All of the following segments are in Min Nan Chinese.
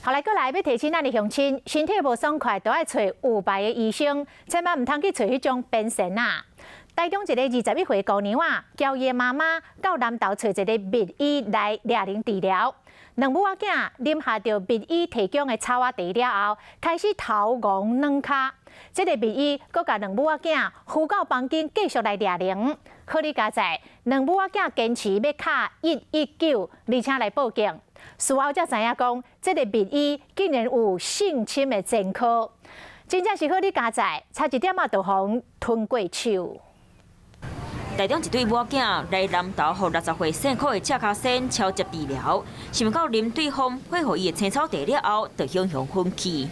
後來閣來欲提醒咱的鄉親，身體無爽快，著愛揣有牌的醫生，千萬毋通去揣彼種邊仙仔。台中一个21歲姑娘啊，交伊的媽媽到南投揣一个密醫來掠靈治療。兩母仔囝啉下著密醫提供的草仔茶了後，開始頭戇軟跤。這个密醫閣共兩母仔囝扶到房間繼續來掠靈。好佳哉，兩母仔囝堅持欲敲119，而且來報警。事後才知影講，這个密醫竟然有性侵的前科，真正是好佳哉，差一點仔就予吞過手。台中一對母仔囝來南投，予60歲姓柯的赤跤仙超接治療，想袂到啉對方配予伊的青草茶了後，就雄雄昏去。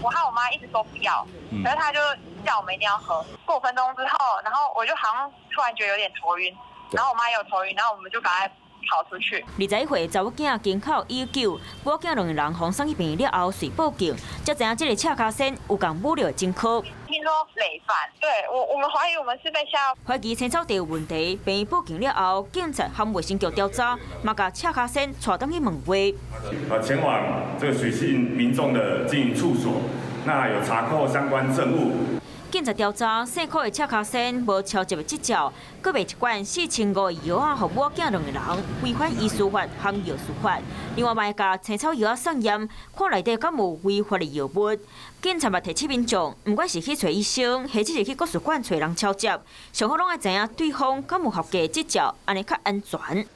我和我媽一直說不要，可是他就叫我們一定要喝。過5分鐘之後，然後我就好像突然覺得有點頭暈，然後我媽也有頭暈，然後我們就趕快跑出去。21歲查某囝經敲119，母囝兩个人予送去病院了後，隨報警，才知影這个赤跤仙有仝母藥前科。聽說累犯，對我們懷疑我們是被下藥。懷疑青草茶有問題，病院報警了後，警察和衛生局調查，嘛共赤跤仙帶轉去問話。前往這個許姓民眾的經營處所，那有查扣相關證物。警察調查，姓柯的赤跤仙無超接的執照，閣賣一罐4500的藥仔，予母囝兩个人違反醫師法和藥師法。另外，嘛會共青草藥仔送驗，看內底敢有違法的藥物。警察嘛提醒民眾，毋管是去揣醫生，或者是去國術館揣人超接，上好攏愛知影對方敢有合格執照，按呢較安全。